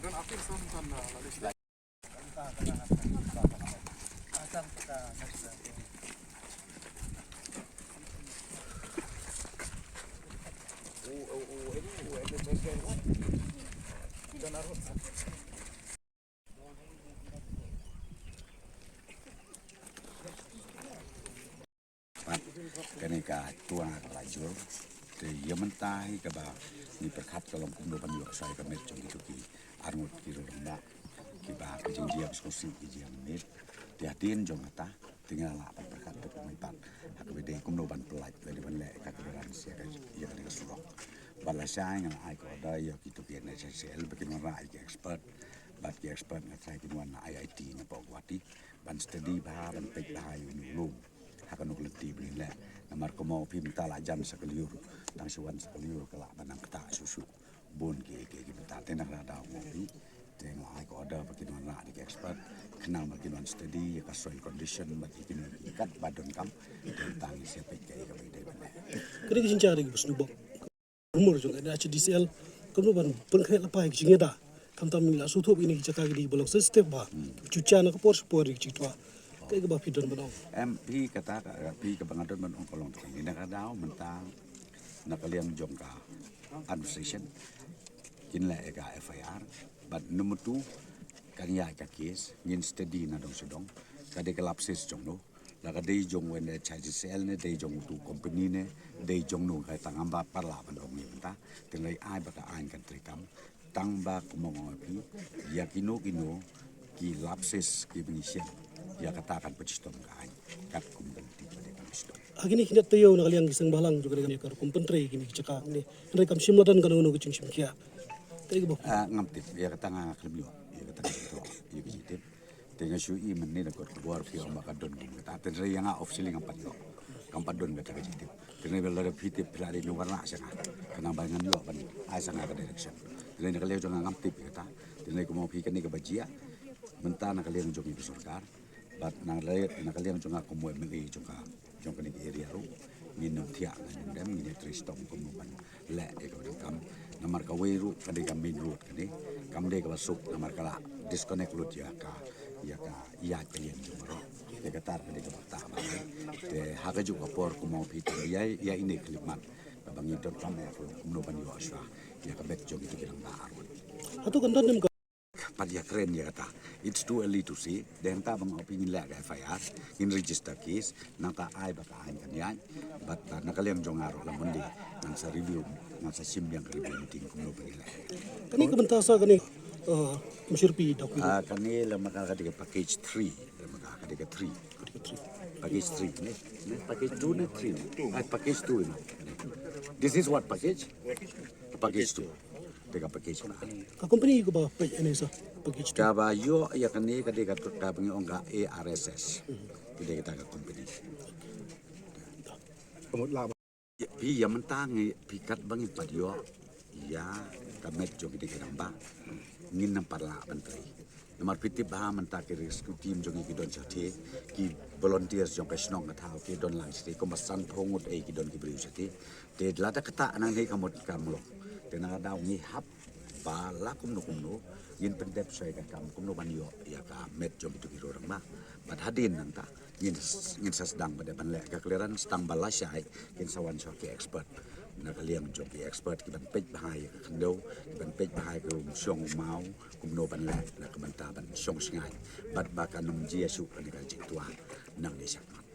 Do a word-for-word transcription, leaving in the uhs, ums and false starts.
Pat kane ka tuan ka la jur. Te ïa mynta hi kaba ngi pyrkhat ka long kumno ban ïoh shai ka met jong kito ki arngut ki rangbah kiba ka jingjia ka sngewsih ki jia mynmiet. Te hadien jong kata te ngi la lah ban pyrkhat te kumne pat ha kaba dei kumno ban pynlait lane ban leh ka clearance ïa ka, ïa kane ka surok. Bad lashai nga la ai ka order ïa kito ki N H I D C L ba kin wanrah ïa ki expert. Bad ki expert nga tharai kin wan na I I T na Guwahati ban study bha, ban peit bha ïa une u lum ha kano ka lynti ba ngin leh. Namar kumno phi mynta la jan sa ka lyiur, tang shu wan sa ka lyiur ka lah ban nang ktah shuh shuh. Bun ki, ki, ki mynta te na ka daw mo phi. Te nga ai ka order ba kin wanrah da ki expert khnang ba kin wan study ïa ka soil condition bad ïa kine ki kat ba donkam. Te tang ïa sa peit kaei kaba dei ban leh. Kane ka jingjia ka dei kaba sngewbha. Rumor jong N H I D C L kumno ban pynkhreh lypa ïa ki jingïada. Khamtam ngi la shu thup ïa kine ki jaka ki dei ba long sensitive bha. Ki ju jia na ka por sha por ïa ki jingtwa. Kaei kaba phi don ban ong? Em, phi kata ka, phi kaba nga don ban ong ka long tu. Ïa na ka daw mynta na ka liang jong ka administration kin leh ïa ka F I R. Bad number two kan ïaid ka case ngin study na dong sha dong. Ka dei ka lapses jong no. La ka dei jong u N H I D C L ne, dei jong utu u company ne, dei jong no, ka tang ngam pat lah ban ong ïa mynta. Te ngi ai ba ka aiñ kan treikam. Tang ba kumno nga ong ïa phi, ïa kino kino ki lapses kiba ngi shem, ïa kata kan pynshitom ka aiñ. Katkum ka lynti ba dei kan pynshitom. Ha kine ki nat taïew na ka liang ki seng bhalang jong ka dei ka rukom pyntrei kine ki jaka kine. Hynrei kam shym la don kano kano ka jingshim khia. Kaei kaba Ah, ngam tip, ïa kata nga khlem ïoh, ïa kata nga khlem ïoh, ïa ka jingtip. Te nga shu i mynne na kot khubor phi ong ba ka don kum kata. Te hynrei ïa nga officially ngam pat ïoh. Ngam pat don kata ka jingtip. Te hynrei lada phi tip phi la dei ban wanrah sha nga. Khnang ba ngan ïoh ban ai sha nga ka direction. Te hynrei na ka liang jong nga ngam tip ïa kata. Te hynrei kumno phi kane kaba jia mynta na ka liang jong i sorkar. Bad na ka liang, na ka liang jong nga kum u M L A jong ka jong kane ka area ruh, ngin ym thiah ngin ym dem, ngin ïa trei shitom kumno ban leh ïa kaba donkam. Namar kawei ruh ka dei ka main road kane, kam dei kaba suk namar ka la disconnect lut ïa ka, ïa ka ïaid ka ïeng jong baroh. Te kata ka dei kaba ktah bha. Te ha kajuh ka por kumno phi tang ïa, ïa ine khyllipmat kaba ngi donkam ïa ka long kumno ban ïoh shuwa ïa ka met jong kito ki rangbah arngut. Hato kan don nym ka Pat ïa kren ïa kata. It's too early to say. Dei hangta ba nga ong phi ngin leh ka F I R, ngin register case, nangta ai ba ka aiñ kan ïaid. Bad, uh, na ka liang jong nga ruh la Monday ngan sa review, ngan sa shim biang ka review meeting kumno ba ngin leh. Kane ka bynta sa kane, uh, Kum Shyrpi da ku. Ah, kane lama ka dei ka package three, lama ka dei ka three. Package three ne? Ne, package two ne three ne? Ah, package two ne. This is what package? Package two. Te ka package na. Ka company kaba peit ane sa package tu. Kaba ïoh ïa kane ka dei ka, kaba ngi ong ka A R S S. Ka dei kata ka company. Phi ïa mynta ngi phi katba ngin pat ïoh ïa ka met jong ki dei ki rangbah. Ngin nang pat lah ban trei. Namar phi tip ba mynta ki rescue team jong ngi ki don shatei, ki volunteers jong ka shnong ka thaw ki don lang shatei, kumba sanphew ngut ei ki don ki briew shatei. Te lada kata nangne ka mut ka mlong. Te na ka daw ngi hap ba la kumno kumno ngin pyndep shuwa ïa ka kam kumno ban ïoh ïa ka met jong kito ki rangbah. Bad hadien nangta ngin, ngin sa sdang ba dei ban leh ka clearance tang ba lashai kin sa wan shuwa ki expert. Na ka liang jong ki expert ki ban peit bha ïa ka khyndew, ki ban peit bha ïa ka umshong umaw, kumno ban leh na ka bynta ban shong shngaiñ. Bad ba kan ym jia shuh kane ka jingtwa nangne shakhmat.